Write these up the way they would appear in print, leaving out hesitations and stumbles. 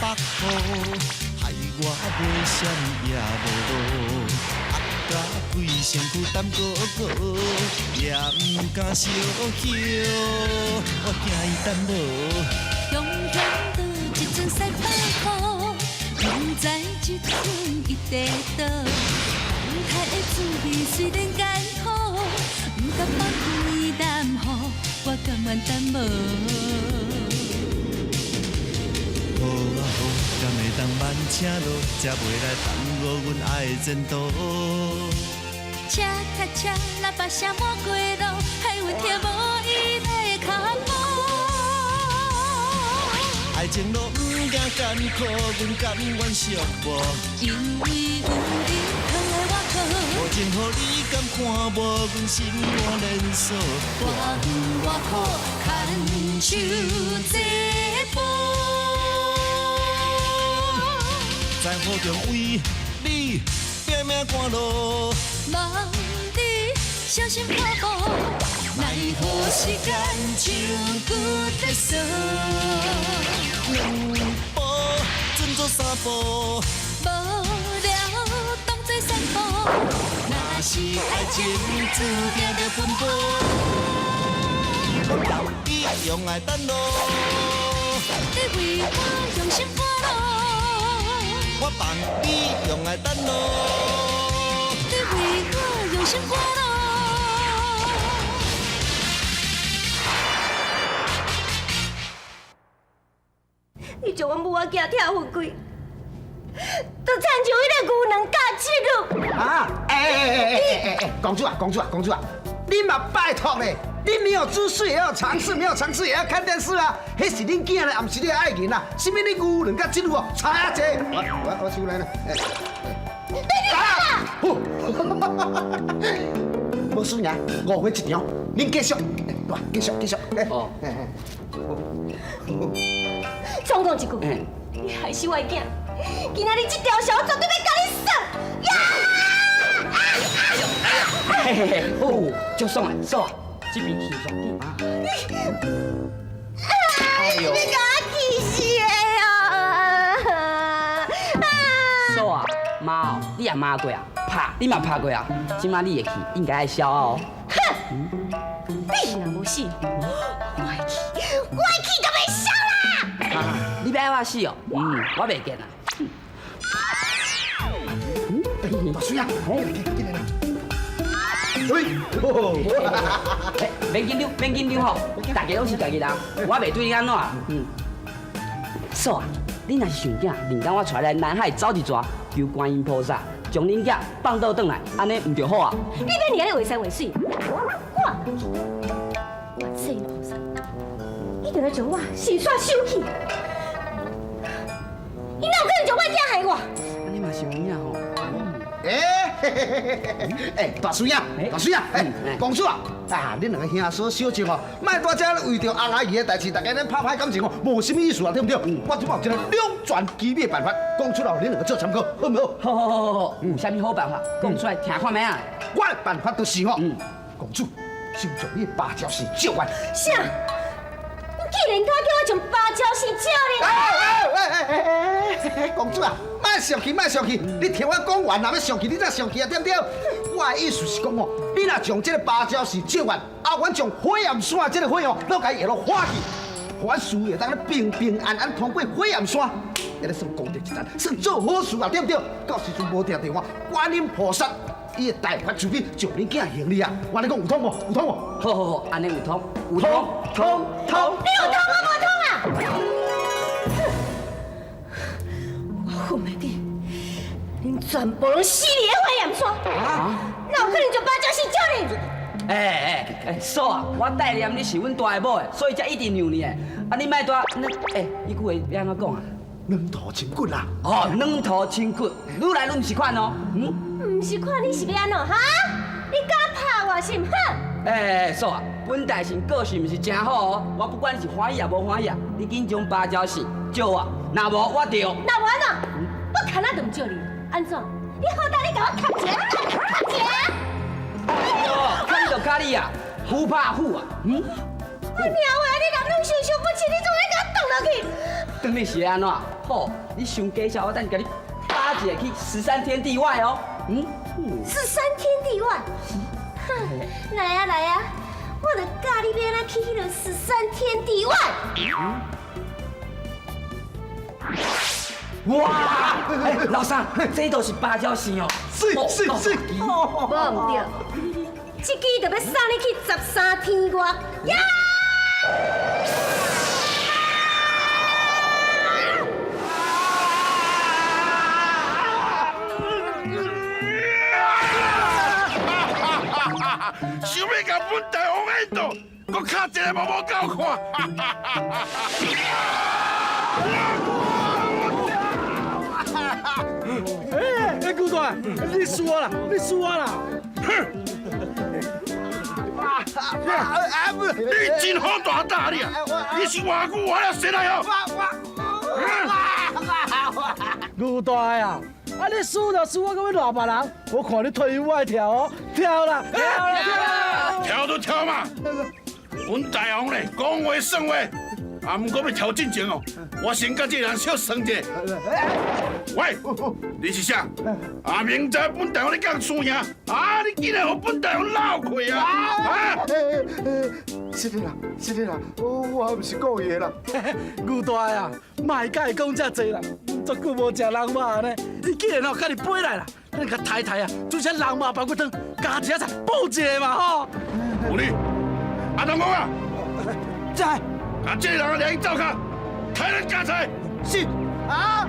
北雨，害我袂闪也无路，压甲规身躯澹糊糊，也毋敢相许，我惊伊等无。雄雄倒一阵西北雨，毋知这阵伊地倒。风台的滋味虽然艰苦，毋甘放开南予，我甘愿等无。好啊好，敢会当慢车路，才袂来耽误阮爱的前途。车卡车，喇叭声满街路，害阮听无伊的脚步。爱情路毋惊艰苦，阮甘愿寂寞。因为有你疼爱我靠，无情予你敢看无，阮心肝连锁。偌远偌苦，牵手这步。在雨中为你拼命赶路，望你小心脚步，奈何时间像旧地锁。两步准做三步，无聊当作散步。若是爱情注定著奔波，你用爱等路，你为我用心赶路，我放你用爱等路。你为我用心赶路。你将阮母仔囝拆分开，就亲像彼个牛卵佮七乳。啊！哎哎哎哎哎哎！公主啊，公主啊，公主啊，你嘛拜托咧，你没有知识也要常识，没有常识也要看电视啊。彼是恁囝咧，也毋是你的爱人啊。啥物你牛卵佮七乳哦，差遐济。我手来咧。你你啊！无输赢，5分一场，恁继续，来继续继续。哦。总讲一句，你害死我的囝，今仔日这条线我绝对欲共你算！呀！哎呦哎呦，嘿嘿嘿，哦，足爽的，爽，这边去上紧。哎呦，你共我气死的啊！嫂啊，妈哦，你也骂过啊，拍你嘛拍过啊，这摆你的气应该爱消哦。哼，你若无死，我的气，我的气就袂消啦！啊，你欲爱我死哦？嗯，我袂见啊。大水啊，进来来。喂，哎，免紧张，免紧张吼，大家拢是家己人，我袂对你按怎。嗯，嫂啊，你若是想囝，明天我带来南海走一逝，求观音菩萨将恁囝放倒转来，按呢毋就好啊？你欲按呢画山画水，我观世音菩萨，伊就来将我神煞收去，伊哪有可能将我囝害我？按呢嘛是有影吼。哎，哎，大孙仔，大孙仔，哎，公主啊，啊，恁两个兄嫂小情哦，莫在遮为著阿阿姨的代志，大家咧拍歹感情哦，无啥物意思啊，对毋对？我这摆有一个两全其美的办法，讲出来，恁两个做参考，好毋好？好好好好好，有啥物好办法？讲出来听看觅啊？我的办法就是吼，公主，先将你的芭蕉扇借我。啥？你竟然敢叫我将芭蕉扇借你？哎哎哎哎哎！公主啊，莫生气，莫生气，你听我讲完，若欲生气，你才生气啊，对毋对？我的意思是讲哦，你若将这个芭蕉扇借阮，啊，阮将火焰山这个火哦，拢共伊下落化去，予阮事业当咧平平安安通过火焰山，按呢算功德一件，算做好事啊，对毋对？到时阵无定著我观音菩萨，伊会大发慈悲，救恁囝行李啊！我按呢讲有通无？有通无？好好好，按呢有通，有通，通通。你有通我无通啊！我分袂得，恁全部拢死伫咧火焰山，哪有可能将芭蕉扇借你？哎哎哎，嫂啊，我代念你是阮大的某的，所以才一直让你的。啊，你莫带，那哎，彼句话欲按怎讲啊？软土深骨啦。哦，软土深骨，愈来愈毋是款哦。嗯，毋是款，你是欲按怎哈？你敢拍我是毋？哼！哎，嫂啊，本大臣个性毋是真好哦。我不管你是欢喜也无欢喜啊，你紧将芭蕉扇借我，若无我就。若无按怎？我牵仔都毋借你，按怎？你好歹你共我磕一下，磕一下。哦，砍就砍你啊，虎拍虎啊，嗯。我娘话，你人拢受伤不轻，你怎会共我挡落去？當你是按怎？好，你傷假笑，我等共你打一个去十三天地外哦。嗯，十三天地外，哼，來啊來啊，我就教你欲按怎去彼个十三天地外。哇！欸，老三，這都是芭蕉扇哦。是是是，無毋對，這支就欲送你去十三天外。呀！想欲共阮大王演斗，阁敲一个无无够看。欸，欸，牛大，你输我啦，你输我啦！哼！你真好大胆你啊！你是偌久我了谁来哦？牛大啊！啊，你输就输，我阁欲赖别人？我看你退休我会跳哦，跳啦，跳啦，跳就跳嘛！阮大王咧，讲话算话，啊，毋过欲跳进前哦，我先佮这个人小算一下。喂，你是啥？啊，明知本大王咧讲输赢，啊，你竟然予本大王闹开啊！啊！是的啦，是的啦，我毋是故意的啦。牛大啊，莫共伊讲遮济啦，足久无食人肉呢，伊竟然哦家己飞来啦，咱共太太啊，煮些人肉排骨汤，加一仔菜补一下嘛吼。有你，阿东公啊，在，共这个人掠去灶跤，杀咱加菜。是啊。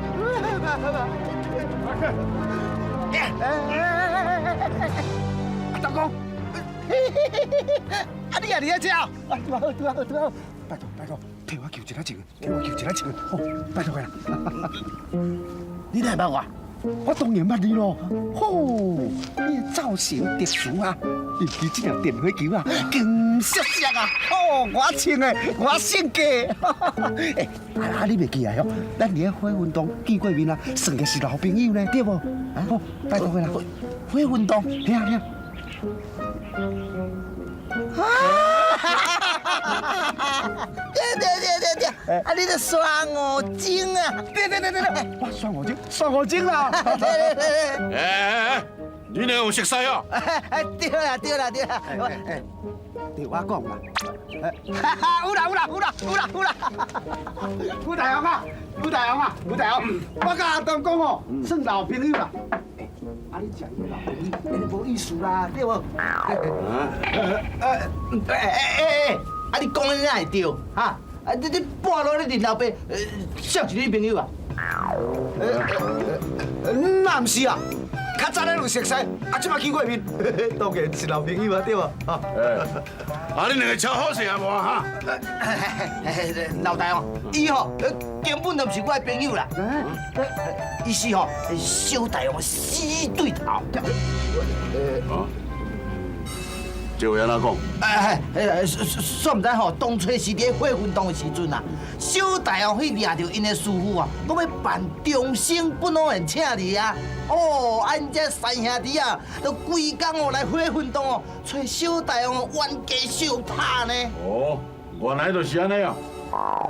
阿东公，啊你也伫咧遮？啊拄好拄好拄好，拜托拜托，替我求一下情，替我求一下情，好，拜托啦。你哪会捌我？我当然捌你咯。吼，你的造型特殊啊，尤其这条电火球啊，金闪闪啊，吼，我穿的，我性格。欸，啊你袂记得哦？咱伫咧火云洞见过面啊，算个是老朋友呢，对无？好，拜托啦。火云洞，听听。对对对对对，啊，你这双五精啊！对对对对对，我双五精，双五精啦！对对对对。哎哎哎，你两个有熟似哦？哎，对啦对啦对啦，对我讲啦，哈哈，有啦有啦有啦有啦有啦，吴大王啊，吴大王啊，吴大王，我佮阿东讲哦，算老朋友啦。啊，你食伊的老朋友，按呢无意思啦，对无？哎哎哎，啊你讲的哪会对？哈？啊你你半路你认老爸，谁是你朋友啊？那毋是啊，较早咱有熟似，啊这摆见过面，当然是老朋友啊，对无？啊，你两个超好势啊无哈？老大王，伊吼根本就毋是我的朋友啦，伊是吼小大王的死对头。这话按怎讲？哎哎，煞毋知吼，当初是伫火云洞的时阵啊，小大王去掠著𪜶的师父啊，讲欲办长生不老宴请你啊。哦，啊𪜶这三兄弟啊，都规工哦来火云洞哦，揣小大王冤家相拍呢。哦，原来就是按呢啊。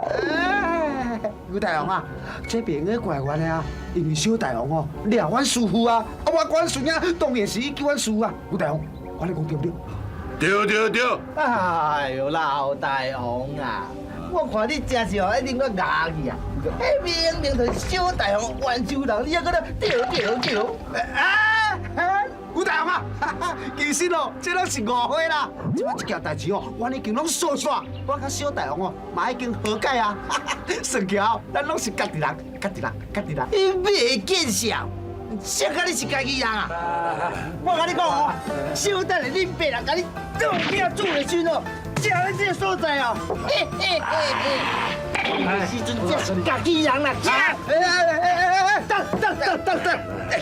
哎，牛大王啊，这袂用得怪阮的啊，因为小大王哦掠阮师父啊，啊我阮孙仔当然是伊救阮师父啊。牛大王，我咧讲对毋对？对对对！哎呦，老大王啊，我看你真是哦，一定阁牙去啊！彼明明就是小大王冤仇人，你犹阁咧对对对！哎哎，吴大王啊，其实哦，这拢是误会啦。这摆这件代志哦，我已经拢扫煞，我佮小大王哦，嘛已经和解啊。算起来，咱拢是家己人，家己人，家己人。你袂见笑？谁佮你是家己人啊？我共你讲哦，小等下恁爸人共你做饼煮的时阵哦，食咧这个所在哦，嘿嘿嘿嘿，时阵才是家己人啦，食！哎哎哎哎哎，等等等等等，哎，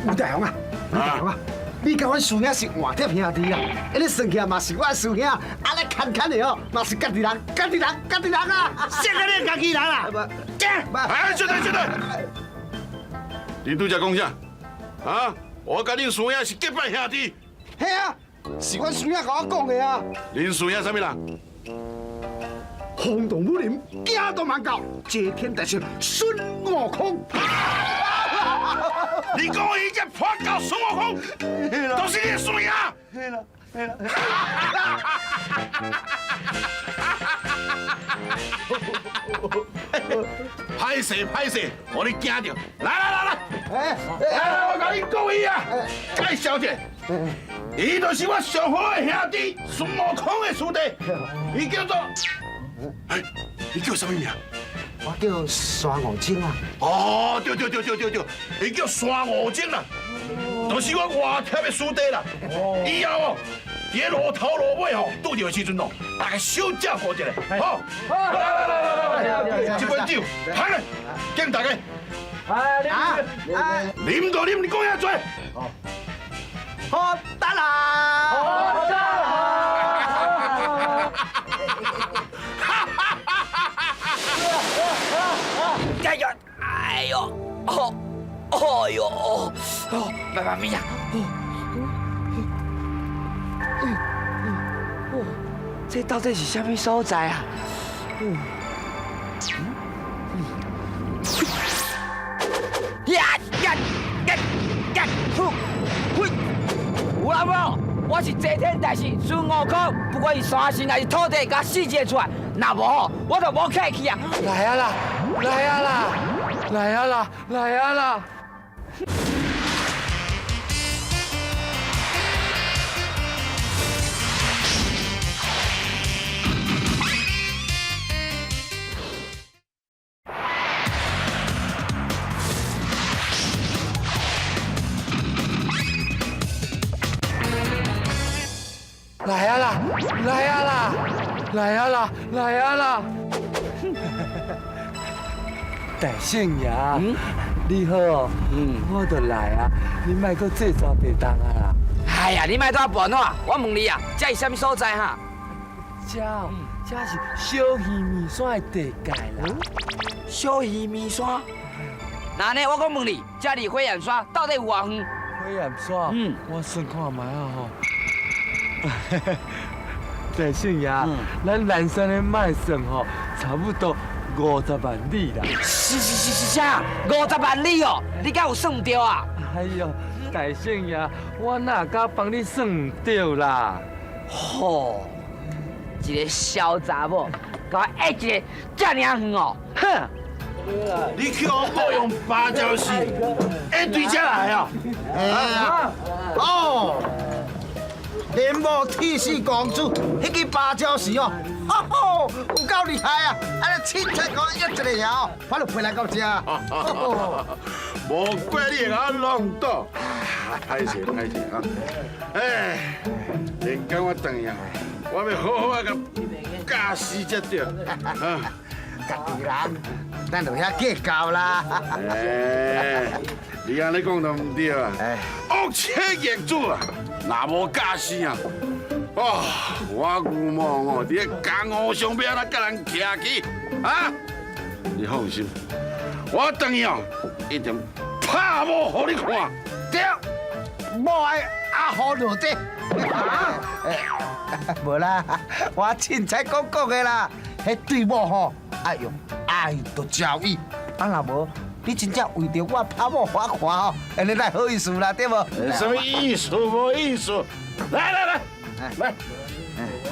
吴大王啊，吴大王啊，你佮阮师兄是换贴兄弟啊，按呢算起来嘛是我师兄，按呢牵牵的哦，嘛是家己人，家己人，家己人啊！谁佮你家己人啊？食！哎，小弟小弟。你拄才讲啥？啊！我佮恁师兄是结拜兄弟。嘿啊，是阮师兄共我讲的啊。恁师兄啥物人？轟動武林，驚動萬教，齊天大聖孫悟空。你講伊這破狗孫悟空，都是你的孫啊！係啦，係啦。歹勢歹勢，予你驚著！來來來來，來來，我共你講伊啊，介紹者，伊就是我上好的兄弟孫悟空的師弟，伊叫做，哎，你叫啥物名？我叫山五精啊！哦，對對對對對對，伊叫山五精啦，就是我外帖的師弟啦。以後哦，佇路頭路尾吼，拄著的時陣哦，大家小照顧一下，好。來來來來來來，這杯酒，來來，敬大家。哎，啉就啉，你講遐濟。好得啦！好得啦！哎呀，哎呦，哦，哎呦，哦，媽媽咪呀！哦，這到底是啥物所在啊？呀呀呀呀！呼呼！有人無？我是齊天大聖孫悟空，不管是山神還是土地，共死一个出來，若無吼，我就無客氣啊！來啊啦，來啊啦，來啊啦，來啊啦！來啊啦，來啊啦，來啊啦，來啊啦！大聖爺，你好，我就來啊，你莫閣做抓地動啊啦！哎呀，你莫帶我笨啊！我問你啊，這是啥物所在哈？這這是小魚麵線的地界啦。小魚麵線？那呢，我閣問你，這離火焰山到底有偌遠？火焰山？我算看覓啊吼。大聖爺，咱南山的脈算吼，差不多50萬里啦。是是是是啥？50萬里哦，你敢有算毋對啊？哎呦，大聖爺，我哪敢幫你算毋對啦？吼，一個小查某，共我壓一个遮爾遠哦，哼！你去我雇用芭蕉樹，一對這來哦。啊，哦。連某鐵死公主，彼支芭蕉樹哦，吼，有夠厲害啊！按呢凊彩講一個爾哦，反正飛來到這。無怪你會共我弄倒，歹勢歹勢啊！哎，連工我轉去啊，我欲好好啊共教死才對。啊，家己人，咱就遐計較啦。哎，你按呢講就毋對啊！惡車業主啊！若無教死啊！哦，我牛魔王哦，佇咧江湖上欲按怎佮人徛起啊？你放心，我轉去哦，一定拍某予你看。對，某愛阿虎落地。無啦，我凊彩講講的啦。彼對某吼，愛用愛就招伊，啊若無，你真正為著我拍某予我看吼，按呢哪會好意思啦，對無？什麼意思？無意思。來來來，來，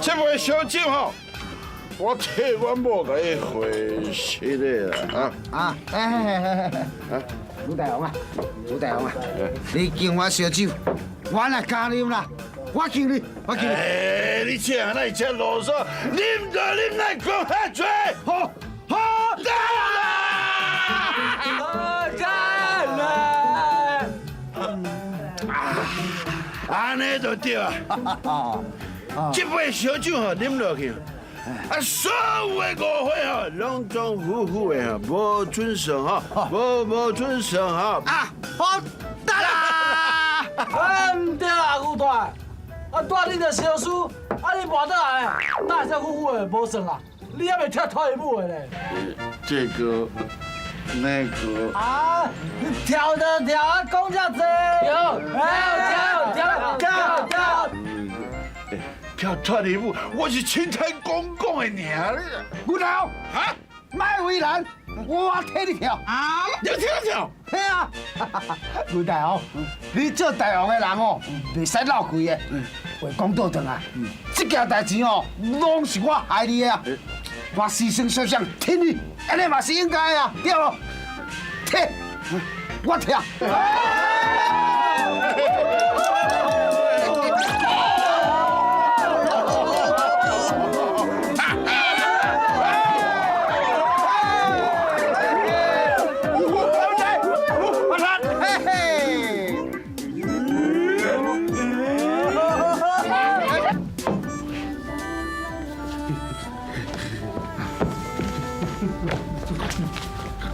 這杯燒酒吼，我替阮某共你回失的啦，啊啊！哎，朱大王啊，朱大王啊，你敬我燒酒，我來加啉啦，我敬你，我敬你。哎，你這人哪會這囉嗦？啉就啉，莫講遐濟。好，好，得啦！干啦！按呢就對啊。這杯燒酒吼，啉落去，啊，所有的誤會吼，攏總糊糊的吼，無準算吼，無準算吼。啊，好得啦！啊，毋對啦，牛大，啊，帶你著相輸，啊，你跋倒來，哪會使糊糊的無算啊？你猶未拆脫伊母的咧？這個、那個。啊，跳就跳啊，講遮濟。跳跳跳跳跳。跳脱离舞，我是凊彩讲讲的尔咧。牛头，哈，莫为难，我替你跳。啊，你替我跳？嘿啊，牛大王，你做大王的人哦，袂使闹开的。话讲倒转来，这件代志哦，拢是我害你的啊！我牺牲小将挺你，按呢嘛是应该的啊，对无？替，我跳。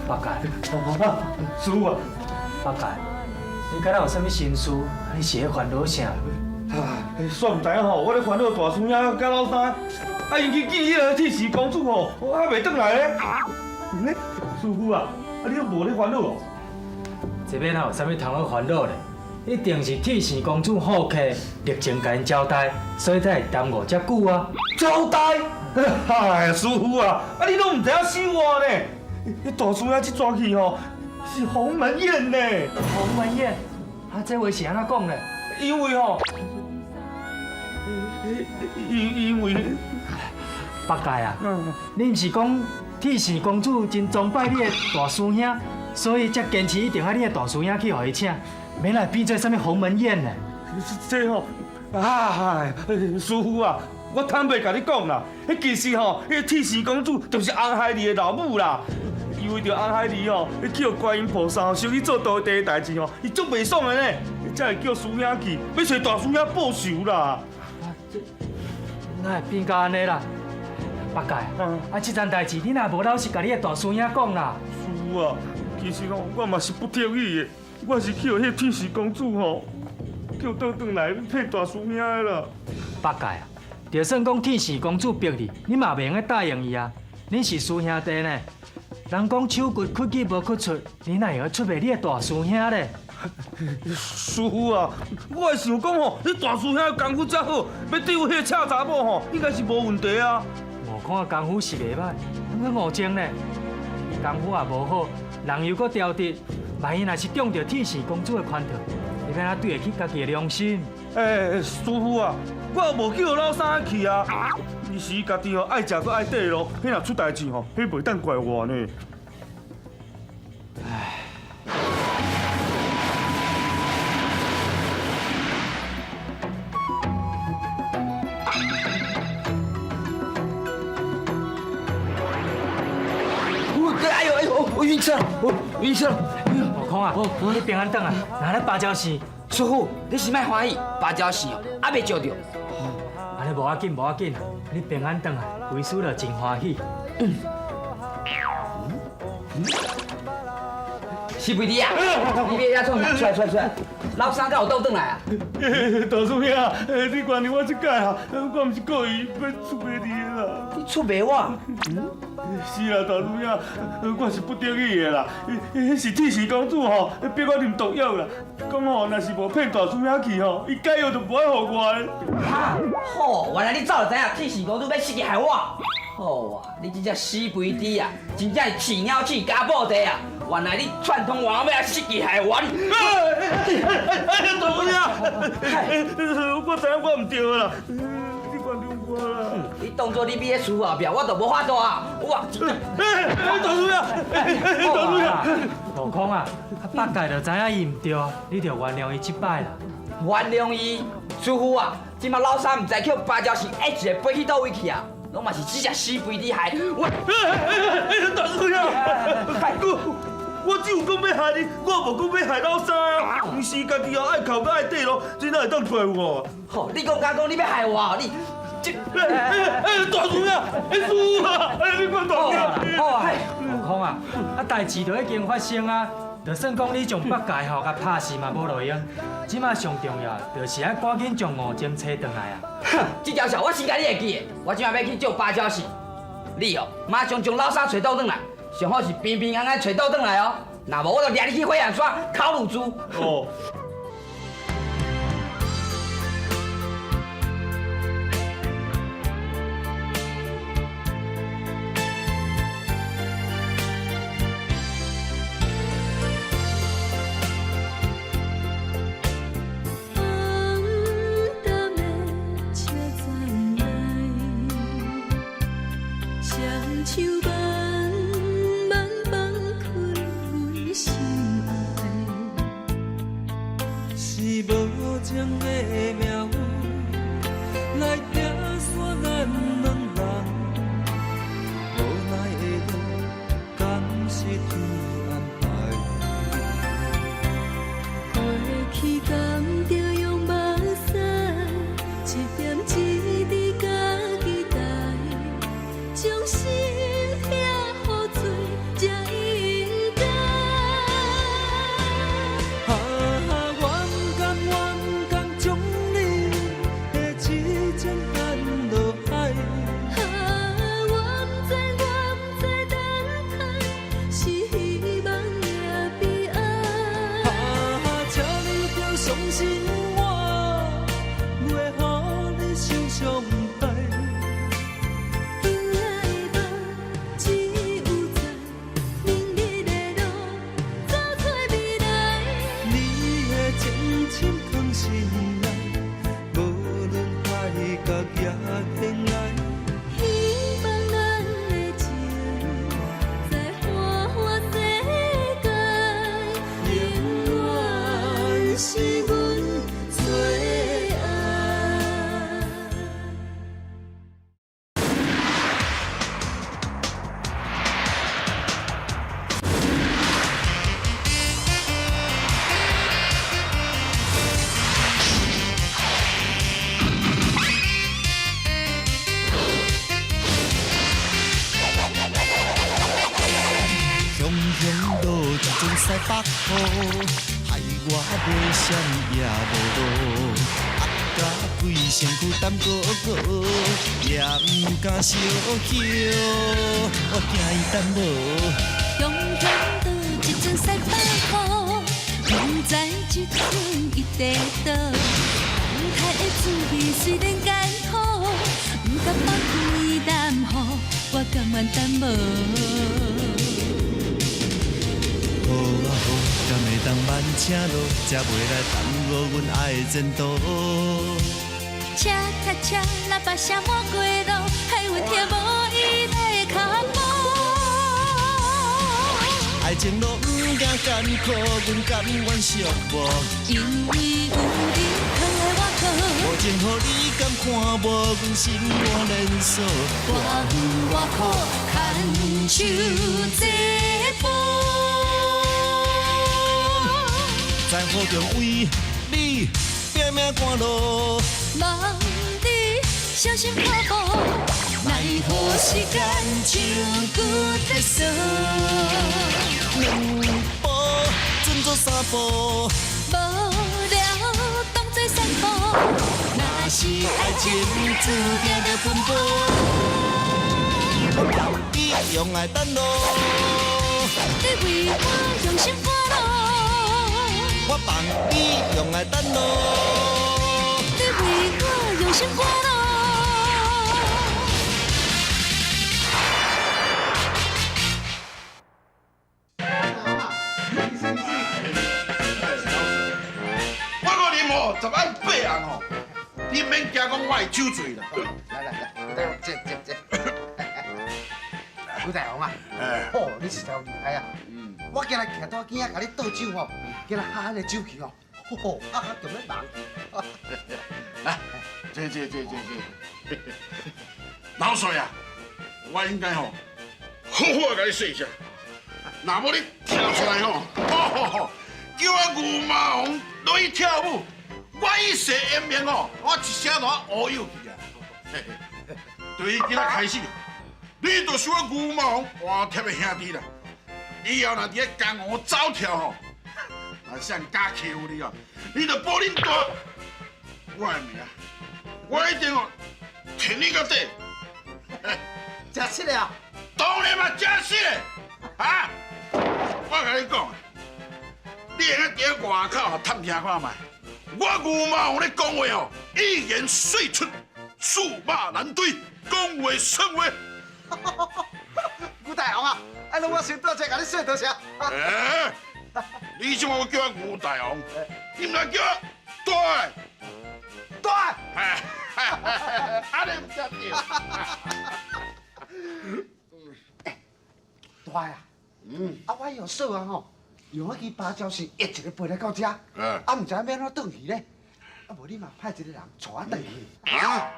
八戒，师父啊，八戒，你敢若有啥物心事？你是咧烦恼啥？啊，煞毋知影吼，我咧烦恼大师兄佮老三，啊，𪜶去见彼个铁匙公主吼，我还袂转来咧。师父啊，啊你拢无咧烦恼哦？这欲哪有啥物通好烦恼咧？一定是铁匙公主好客，热情共𪜶招待，所以才会耽误遮久啊。招待？哎，师父啊，啊你拢毋知影死活呢？彼大师兄这逝去吼，是鸿门宴呢。鸿门宴？啊，这话是按怎讲咧？因为吼，因为八戒啊，你毋是讲铁匙公主真崇拜你的大师兄，所以才坚持一定爱你的大师兄去予伊请，免来变做啥物鸿门宴呢？这吼，啊，师父啊，我坦白共你讲啦，彼其实吼，彼铁匙公主就是红孩儿的老母啦。伊为著红孩儿吼，去予观音菩萨收去做徒弟的代志吼，伊足袂爽的呢，才会叫师兄去，欲揣大师兄报仇啦。啊，这哪会变到按呢啦？八戒，啊，这件代志你若无老实共你的大师兄讲啦。师父啊，其实吼，我嘛是不得已的，我是去予彼铁匙公主吼叫倒转来骗大师兄的啦。八戒啊，就算讲铁匙公主逼你，你嘛袂用得答应伊啊。恁是师兄弟呢，人讲手骨屈肌无屈出，你哪会用出卖你的大师兄咧？师父啊，我会想讲吼，你大师兄的功夫遮好，欲对付彼个赤查某吼，应该是无问题啊。我看功夫是袂歹，毋过悟净呢，伊功夫也无好，人又阁调直，万一若是中著铁匙公主的圈套，伊欲按怎对得起家己的良心？欸，师父啊，我也无叫老三去啊，伊是伊家己吼爱食阁爱缀咯，彼若出代志吼，彼袂当怪我呢。唉。哎呦哎呦，我晕车了，我晕车了。悟空啊，你平安转来，拿咧芭蕉扇。师父，你先莫欢喜，芭蕉扇哦，还袂照著。按呢无要紧，无要紧，你平安转来，为师就真欢喜。死肥猪啊！你欲遐创啥？出来出来出来！老三敢有倒转来啊？大师兄，你原谅我这摆啊，我毋是故意欲出卖你的啦。你出卖我？是啦，大师兄，我是不得已的啦。彼是铁匙公主吼，逼我啉毒药啦。讲吼，若是无骗大师兄去吼，伊解药就无爱予我的。哈，好，原来你早就知影铁匙公主欲设计害我。好啊，你这只死肥猪啊，真正是饲鸟鼠加布袋啊！原来你串通我，欲来设计害我，你！哎呀，大师兄，我知影我毋对啦，你原谅我啦。你当作你佇咧厝后壁，我就无法度啊！我，哎，大师兄，大师兄，悟空啊，八戒就知影伊毋对，你著原谅伊这摆啦。原谅伊，师父啊，这摆老三毋知去予芭蕉扇一个飞去佗位去啊！拢嘛是这只死肥猪害我。大师兄，我只有讲欲害你，我无讲欲害老三啊！毋是家己哦爱哭阁爱缀咯，这哪会当怪我？吼，你讲敢讲你欲害我？你这……哎，大师兄，哎，师父啊，哎，你看大师兄。好啊，悟空啊，啊代志都已经发生啊，就算讲你将八戒吼共拍死嘛无路用，这马上重要就是爱赶紧将悟净揣转来啊！哼，这条线我先共你会记的，我这马欲去借芭蕉扇，你哦马上将老三揣倒转来，上好是平平安安揣倒转来哦，若无我就掠你去火焰山烤乳猪。哦。手慢慢放开阮心爱。是无情的命运来拆散咱两人，无奈的路，敢是天安排？过去敢著用目屎，一点一滴家己代，将心疼予做才应该。啊，我不甘，我不甘将你的痴情放落海。啊，我不知，我不知等待是希望也悲哀。啊，请你著相信我，袂予你受伤害。今夜的梦只有在明日的路走找未来。你的情深藏心内，无论海角也天涯。希望咱的情在花花世界，永远是阮最爱。雄雄落一阵西北雨，害我袂闪也无路，压甲规身躯澹糊糊，也毋敢相许，我惊伊等无。雄雄倒一阵西北雨，不知这阵伊伫佗。等待的滋味虽然艰苦，不甘放开南予，我甘愿等无。好啊好，敢会当慢车路，才袂来耽误阮爱的前途。车卡车，喇叭声满街路，害阮听无伊的脚步。爱情路毋惊艰苦，阮甘愿寂寞。因为有你疼爱我靠，无情予你敢看无，阮心肝连锁。我远我苦，牵手这步。在雨中为你拼命赶路，望你小心脚步，奈何时间像骨在锁。两步准做三步，无聊当作散步。若是爱情注定著奔波，你用爱等路，你为我用心赶路，我放你用爱等路。你为我用心赶路。我阁啉吼10按8红吼，你免惊讲我会酒醉啦。来来来，这这这，牛大王啊，哦，你实在有厉害啊！我今日徛在边仔，共你倒酒吼，今日哈哈的酒气吼，吼，哈哈就欲忙。来，这这这这这，老帅啊，我应该吼好好共你说一下，若无你跳出来吼，吼，叫我牛魔王落去跳舞，我一世英名吼，我一声就乌有去啊！对今仔开始，你就是我牛魔王换贴的兄弟啦。以后若伫咧江湖走跳吼，若啥人敢欺负你哦，你就报恁大我的名，我一定哦挺你到底。真实的啊？当然嘛，真实的。啊！我共你讲，你会用伫外口探听看觅，我牛魔王咧讲话哦，一言虽出，驷马难追，讲话算话。牛大王啊，按呢我先倒这共你说多谢。欸，你这马叫我牛大王，你毋通叫我大大。哎，按呢毋才对。大啊，啊，我用嫂啊吼，用彼支芭蕉扇压一个飞来到遮，啊，毋知影欲按怎转去咧。啊，无你嘛派一个人带我转去。啊？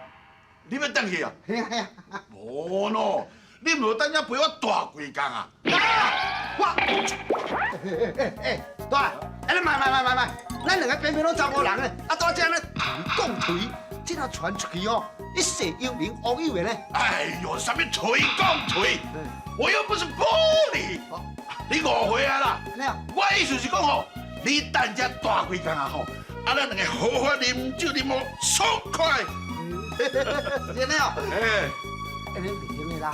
你欲转去啊？嘿啊嘿啊。无喏，你毋等下陪我蹛规工啊？我，欸欸欸，大，哎，你莫莫莫莫莫，咱两个偏偏拢查某人咧，啊，拄才按呢讲槌，这若传出去哦，一世有名乌有的咧。哎呦，啥物槌讲槌？我又不是玻璃，你误会啊啦！我意思是讲吼，你等遮蹛规工啊吼，啊，咱两个好好啉酒啉哦，爽快。是按呢哦。哎，欸，你袂用的啦。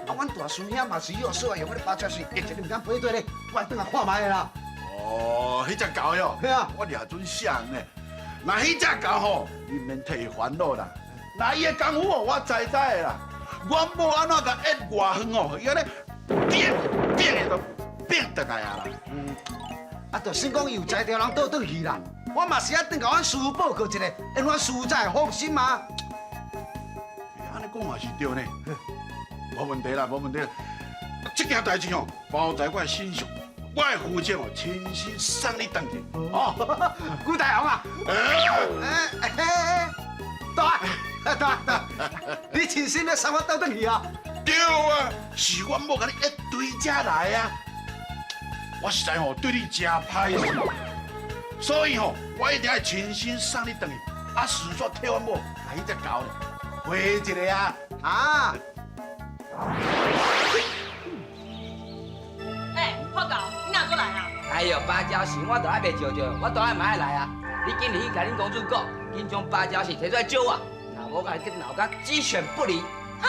啊，阮大师兄嘛是有说用彼个芭蕉扇，一个毋敢飞对咧，我来转来看觅的啦。哦，彼只狗哟，嘿啊，我掠准啥人呢？若彼只狗吼，你免替伊烦恼啦。若伊的功夫哦，我知知的啦。阮某按怎共压外远哦，伊按呢变变的都变转来啊啦。嗯，啊，就算讲有才调人倒转去啦，我嘛是爱转共阮师父报告一下，让阮师父才会放心嘛。按呢讲嘛是对呢，无问题啦，无问题。这件代志哦，包在我的身上，我会负责哦，亲身送你转去。哦，古大王啊，哎哎，大大大，你亲身欲送我倒转去啊？对啊，是阮某共你一堆才来啊。我实在吼对你真歹势，所以吼我一定爱亲身送你转去。啊，顺续替阮某共彼只狗回一个啊。啊！欸，破狗，你哪阁来啊？哎呦，芭蕉扇我都还袂招著，我当然嘛爱来啊！你紧入去共恁公主讲，紧将芭蕉扇提出来招我，若无共你闹甲鸡犬不宁。哼，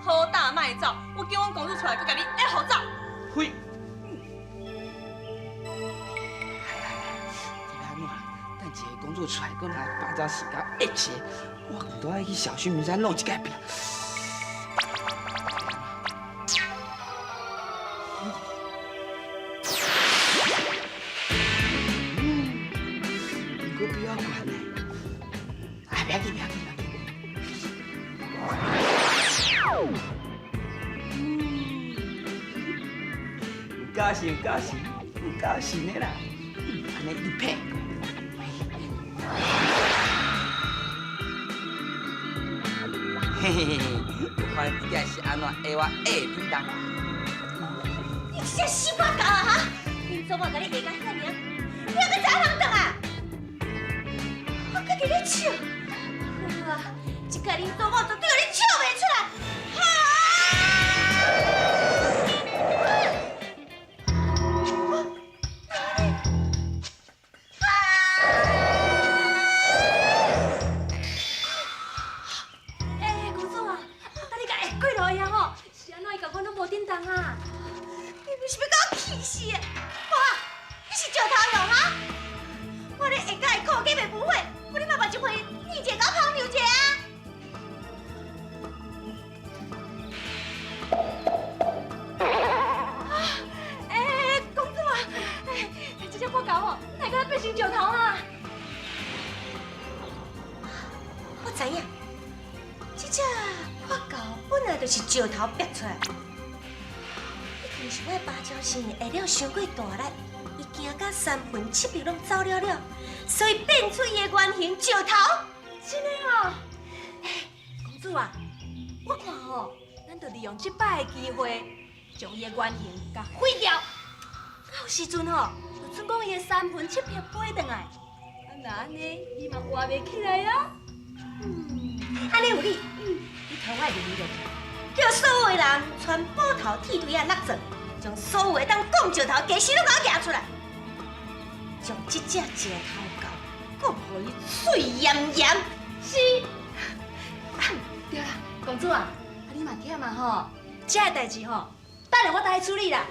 好胆莫走，我叫阮公主出来，阁共你一予走。呸！这欲按怎？等一下公主出来，阁拿芭蕉扇共我压一下，我都爱去小须弥山弄一改变。阁比我悬呢，哎，不要紧，不要紧，不要紧。有高兴，有高兴，有高兴的啦，按呢一直拍。嘿嘿嘿，我看这个是按怎下我下叮当。你这只死破狗啊哈！恁祖母共你下到遐尔，你犹阁知影通转啊？我阁伫咧笑，好啊，这摆恁祖母绝对予你笑袂出来。哈！欸，公主啊，等你共下过落去啊吼，是按怎伊共阮拢无振动啊？你毋是欲共我气死的？哇，你是石头用啊？我咧下甲会苦计袂不会，我你嘛目睭皮捏一下，共我捧溜一下啊！啊，欸，公主啊，欸，这只破狗吼，哪会阁变成石头啊？我知影，这只破狗本来就是石头逼出来，一定是我的芭蕉扇下了伤过大力，伊惊甲三魂七魄拢走了了，所以变出伊的原形石头。真的哦，欸，公主啊，我看吼，咱就利用这摆的机会，将伊的原形共毁掉。到时阵吼，就准讲伊的三魂七魄飞转来，啊，若按呢，伊嘛活袂起来啊。按呢有理，你传我的命令落去，叫所有的人穿布头铁锤仔落钻，将所有会当讲石头家私拢共我举出来，将这只石头狗讲予伊碎炎炎。是。啊，对啦，公主啊，啊你嘛忝啊吼，这个代志吼，等下我来处理啦。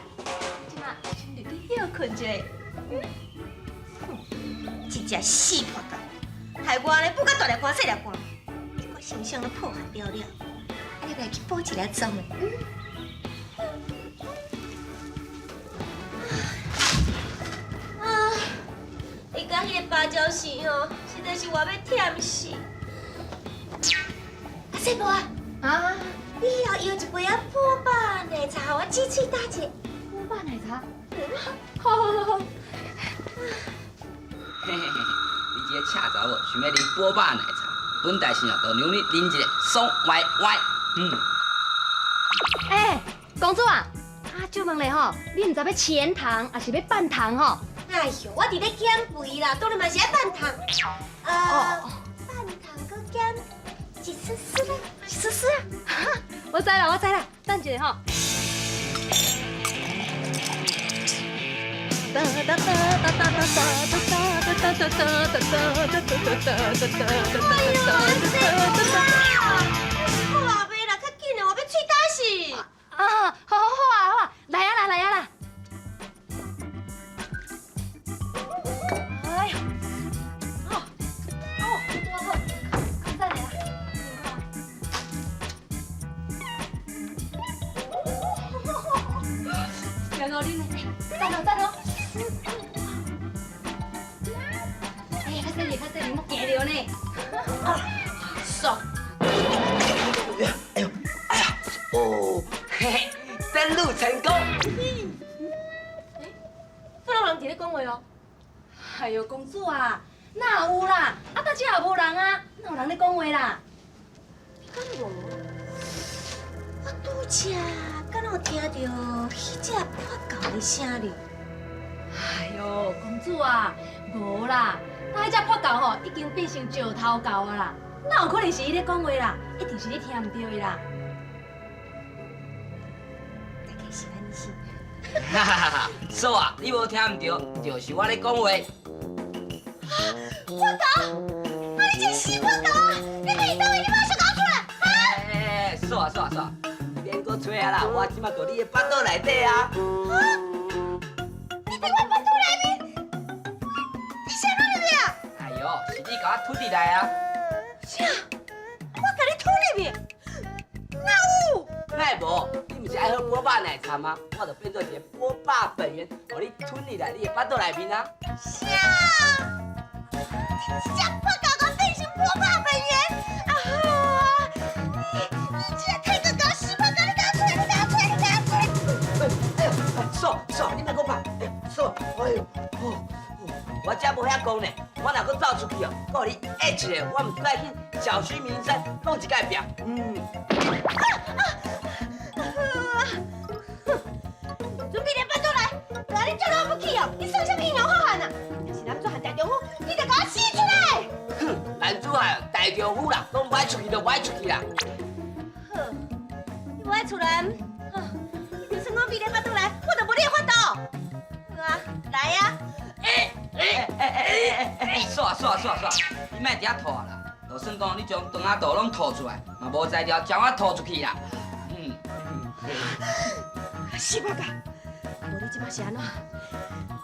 这马先入去歇睏一下。这只死破狗，害我呢，不甲大粒汗细粒汗，我形象都破坏掉了。啊，你来去补一下妆的。啊，你讲彼个芭蕉扇哦，实在是活欲忝死。啊，细婆啊，啊，你以后摇一杯仔波霸奶茶，予我止喙焦一下。波霸奶茶。好好好好。嘿嘿嘿，你這個赤查某想欲啉波霸奶茶，本大臣哦，就讓你啉一个爽歪歪。嗯。欸，公主啊，啊，借問咧吼，你毋知欲全糖，抑是欲半糖吼？哎喲，我佇咧減肥啦，當然嘛是愛半糖。半糖閣減一絲絲啦，一絲絲啊！我知啦，我知啦，等一下吼。哒哒哒哒哒哒哒哒哒哒哒哒哒哒哒哒哒哎呦，好啊，袂啦，較緊的，我欲喙焦死。啊，好好好啊，好啊，來啊啦，來啊啦。哎呦，哦，哦，好，等下啦。兩個恁，等哦等哦。哎，較細膩，較細膩，莫驚著呢。啊，爽。哎呦，哎呀，哦，嘿嘿，登錄成功。欸，這攏人佇咧講話哦。哎呦，公主啊，哪有啦？啊，佇遮也無人啊，哪有人咧講話啦？你敢無？我拄才敢若有聽著彼隻破狗的聲咧。哎呦，公主啊，無啦，那彼隻破狗吼已經變成石頭狗啊啦，哪有可能是伊咧講話啦？一定是你聽毋著的啦。大概是按呢是。哈哈哈哈！嫂啊，你無聽毋著，就是我咧講話。啊！破狗！啊！你這死破狗啊！你佇佗位？你馬上共我出來！啊！欸，嫂啊嫂啊嫂啊，免閣揣啊啦，我這馬佇你的腹肚內底啊。啊！你佇我腹肚內面？你啥怎入去啊？哎喲，是你共我吞入來啊！啥？我共你吞入去？哪有？哪會無？你毋是愛喝波霸奶茶嗎？我就變做一个波霸粉圓，予你吞入來你的腹肚內面啊！啥？你這隻破狗共變成波霸粉圓？啊好啊！你這太個搞死破狗！你共我出來！你共我出來！你共我出來！哎呦，嫂嫂，你莫閣拍！嫂，哎呦，我這無遐講呢，我若閣走出去哦，閣予你壓一个，我毋愛去小須彌山弄一蓋壁。嗯。啊啊！準備連腹肚來，對啊，你這了不起哦！你算啥物英雄好漢啊？若是男子漢大丈夫，你就共我死出來！哼，男子漢大丈夫啦，講無愛出去就無愛出去啦。好，你無愛出來，好，你就算講比連腹肚來，我就無你的法度。好啊，來啊！欸欸欸欸欸！煞煞煞煞！你莫佇遐吐啦，就算講你將腸仔肚攏吐出來，嘛無才調將我吐出去啦。嗯。死八嘎！無你這擺是按怎？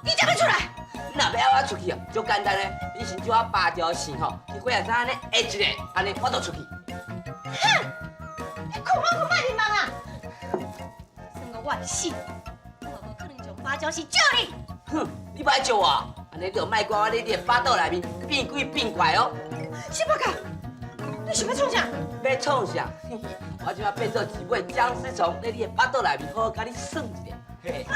你才欲出來？你若欲愛我出去哦，足簡單嘞，你先借我芭蕉扇吼，去火焰山按呢下一个，按呢我就出去。哼！你睏夢睏莫眠夢啊！算講我會死，我嘛無可能將芭蕉扇借你。哼！你無愛借我，按呢你就莫怪我佇你的腹肚內面變鬼變怪哦。死八嘎！你想欲創啥？欲創啥？我這擺變做一尾殭屍蟲，佇你的腹肚內面好好共你耍一下。嘿。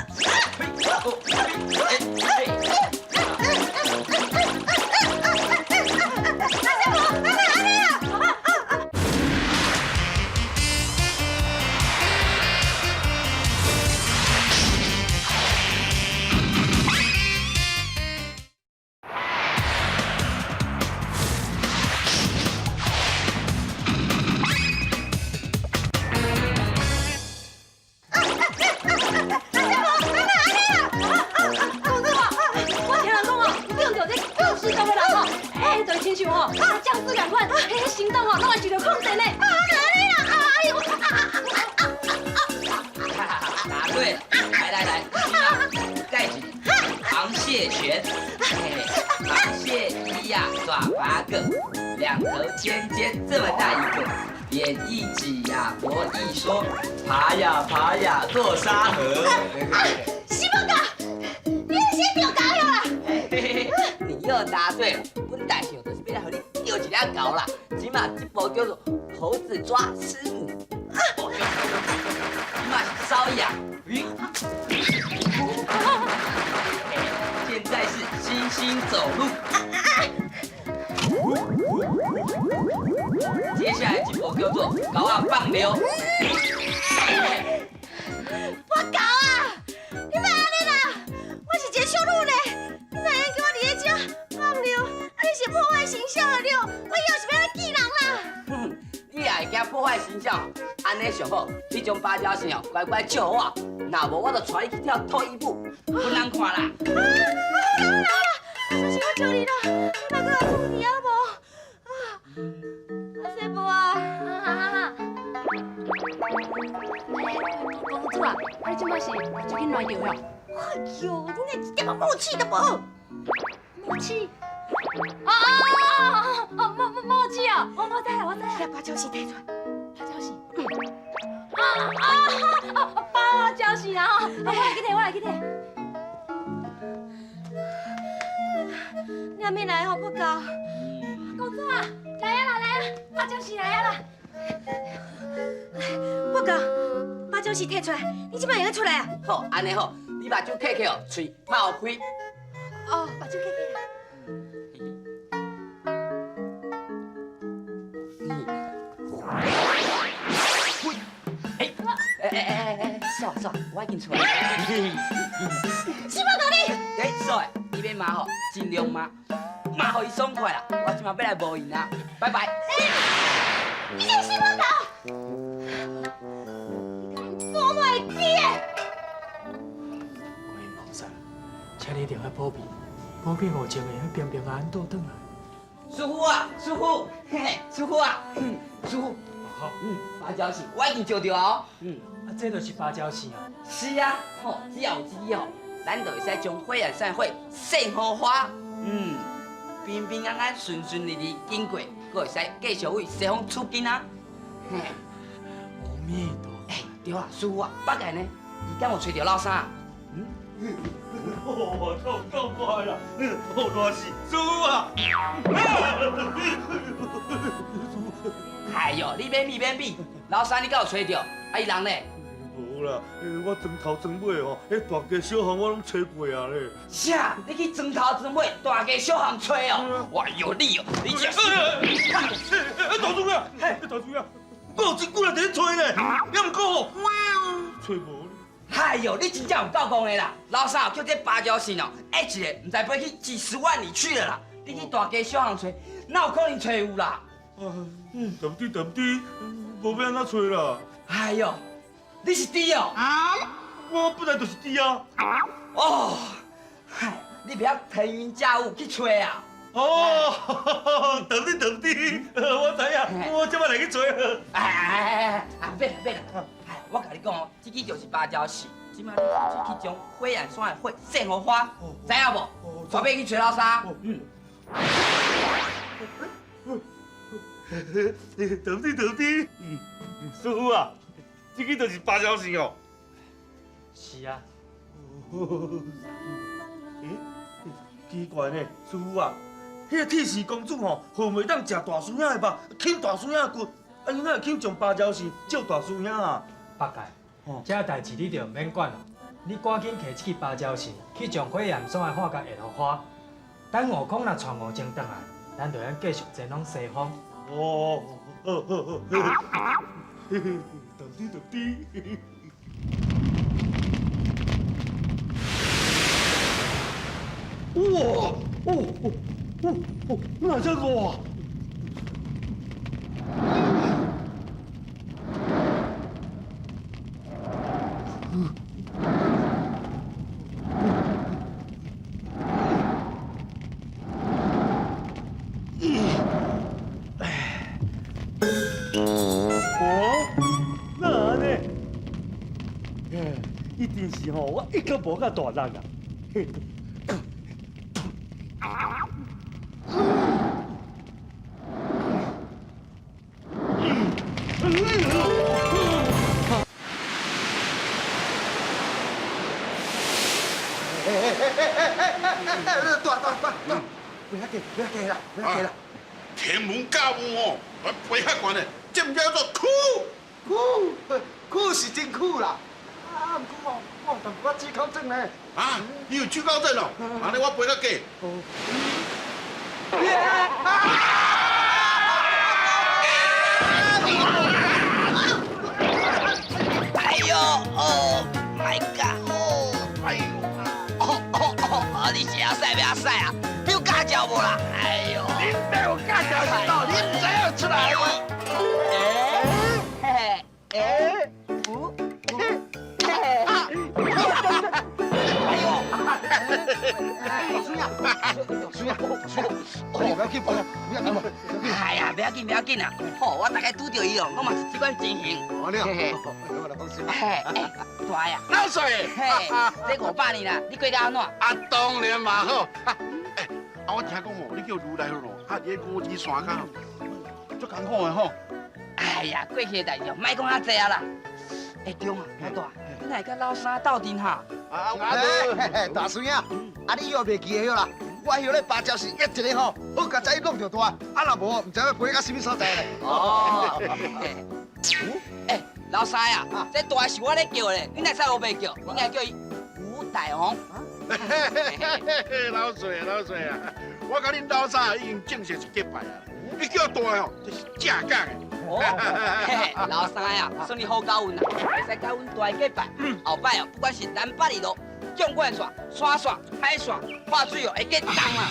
两头尖尖，這麼大一個，臉一擠呀，脖一縮，爬呀爬呀過沙河。死八嘎，你是著猴啦！你又答對了，阮大想就是欲來予你釣一隻猴啦。這馬這部叫做猴子抓師母。這馬是瘙癢。走路。接下來一步叫做狗仔放尿。我狗啊！你莫按呢啦，我是一个淑女呢，你哪会叫我伫咧遮放尿？啊，你是破坏形象的了，我以后是欲按怎见人啦？你也會驚破壞形象？按呢上好，你將芭蕉扇哦乖乖借予我，若無我就帶你去跳脫衣舞，予人看啦。啊，好啦好啦好啦，相信我借你啦，你莫閣來出去啊無？啊，阿師傅啊，公主啊，啊你這擺是最緊亂著哟？哎呦，你那一點仔默契都無。默契？哦哦哦，默契哦，我知啦，我知啦。你芭蕉扇提出來。芭蕉扇。啊啊啊！芭蕉扇啊！我來去提，我來去提。你還沒來吼，破狗。公主啊，來啊啦，來啊，芭蕉扇來啊啦。破狗，芭蕉扇提出來，你這擺會用出來啊？好，按呢好，你目睭閉起哦，喙擘開。哦，目睭閉起。哎，煞煞，我已經出來。死破狗你！哎，煞的，你欲罵吼，盡量罵，罵予伊爽快啦。我這馬欲來無閒啊，拜拜。你這個死破狗！你我嘛會記的。觀音菩薩，請你一定要保庇，保庇悟淨會平平安安倒轉來。師傅啊，師傅，嘿嘿，師傅啊，師傅。好，芭蕉扇我已經招著啊。啊，這就是芭蕉扇啊。是啊，吼，只要有這支吼，咱就會使將火焰山火送予花，平平安安、順順利利經過，閣會使繼續為西方取經啊。嘿，阿彌陀佛。欸，對啊，師傅啊，八戒呢？伊敢有揣著老三？哦，痛痛快啦！好热死，师傅啊！哎呦，你免比免比，老三你敢有揣著？啊，伊人呢？無啦，我裝頭裝尾吼，彼大街小巷我攏揣過啊咧。啥？你去裝頭裝尾，大街小巷揣哦？哇哟，你哦，你這是……大叔啊，大叔啊，我有真久來佇咧揣咧，猶毋過吼，揣無。哎呦，你真正有夠戇的啦！老三叫這芭蕉扇哦，一个毋知飛去幾十萬里去了啦。你去大街小巷揣，哪有可能揣有啦？對毋對？對毋對？無欲按怎揣啦？哎呦，你是豬哦？我本來就是豬啊！哦，嗨，你袂曉騰雲駕霧去揣啊？哦，對對對對，我知影，我這擺來去揣。哎哎哎哎，免啦免啦，哎，我共你講哦，這支就是芭蕉扇，這擺你去將火焰山的火送予花，知影無？帶尾去揣老三。嗯。對對對對，師傅啊，這支就是芭蕉扇哦。是啊。欸，奇怪呢，師傅啊，彼个鐵匙公主吼，何袂當食大師兄的肉，啃大師兄的骨，啊，伊哪會肯將芭蕉扇借大師兄啊？八戒，這代誌你就毋免管啦，你趕緊提這支芭蕉扇去將火焰山的火共下予花，等悟空若帶悟淨轉來，咱就通繼續前往西方。哦，好好好，嘿嘿，對對對。哇！哦哦哦哦，哪這熱啊？哦，哪按呢？一定是吼，我一刻無較大力啊！嘿。大，不要给，不要给啦，不要给啦！天文教母哦，我飞较悬的，这毋叫做苦苦苦是真苦啦！啊，啊，毋過吼，我有淡薄仔痔口症呢。啊，你有痔口症哦？按呢我陪較假。哎呦，哦，My God，哦，哎呦，哦哦哦，你是阿屎欲阿屎啊？你有駕照無啦？哎呦，恁爸有駕照是到，你毋知影出來無？嘿嘿，哎，有，嘿嘿，哎呦，孫啊，孫啊，孫啊，不要緊，不要緊，哎呀，不要緊，不要緊啊！吼，我大概拄著伊哦，我嘛是這款情形。哦，你好，我來放心。嘿，大呀，老帥，嘿，這500年啦，你過甲按怎？啊，當然嘛好。哎，啊，我聽講哦，你叫如來咯，啊，佇個五指山跤，足艱苦的吼。哎呀，過去的代誌哦，莫講遐濟啊啦。哎，中啊，老大，你哪會佮老三鬥陣哈？啊，我大孫啊，啊你以後袂記得啦。我迄咧芭蕉樹一個吼，好佳哉弄著大，啊若無，毋知欲飛到啥物所在咧。哦，哎，老三啊，這大是我咧叫的，你哪使烏白叫？你應該叫伊吳大王。老帥啊，老帥啊，我佮恁老三已經正式是結拜啊。你叫大哦，這是正港的。哦，老三啊，算你好交運啦，會使佮阮大結拜。後擺哦，不管是南北二路、縱貫線、山線、海線、化水哦，會結凍啊。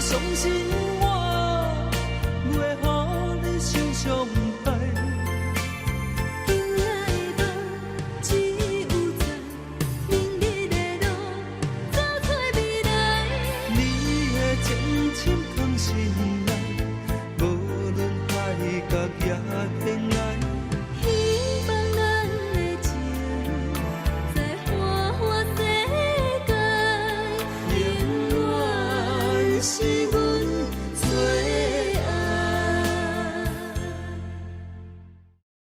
相信我，袂予你受伤。